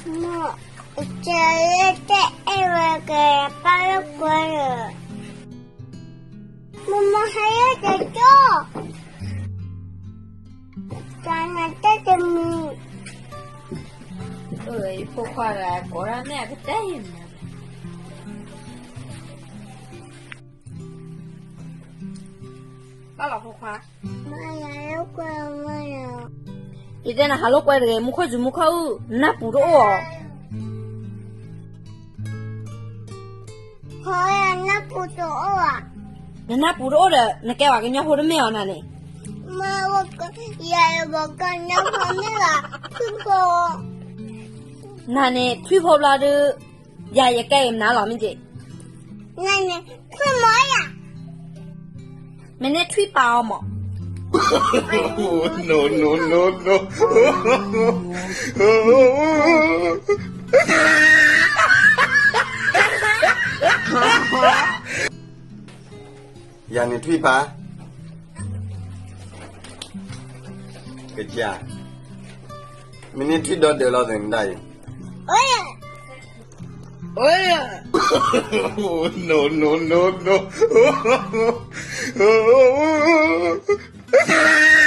မိၢ်, ကဲလၢတအဲၣ်ဝဲကဲပၢ်လၢကွဲလၢ, မိၢ်မိၢ်ဟဲလၢတကၠိ, တၢ်နတဲတမံၤ, ယဖိခွါတဂၤကိးဒၣ်မ့ၢ်အကတဲယမၤ, ဘၣ်လီၤဖိခွါ, ယတဲနဟးလိာ်ကွဲတဂ့ၤ မူခိၣ်စူၤမူခိၣ်အုၣ် နနၢ်ပူၤတအိၣ်ဧါ, နနၢ်ပူၤတအိၣ်ဒီး နကဲပှၤကညီဖိတမ့ၢ်ဧါနၤန့ၣ်, ယကညီဖိမ့ၢ်ဘၣ်, နၤန့ၣ်ထွံၣ်ဖိဘျီဒုး, ယၤယကဲအံၤမနုၤလီၤမ့ၢ်က့ၤ, နၤန့ၣ်ထွံၣ်မီၤယၤ, မ့ၢ်န့ၣ်ထွံၣ်ပာ်အီၤမး, ယၤန့ၣ်ထွံၣ်ပာ်, ကစၢ်, မ့ၢ်န့ၣ်ထွံၣ်ဒီဒၢးလီၤသ့ၣ်နဒၣ်အံၤ, အိ,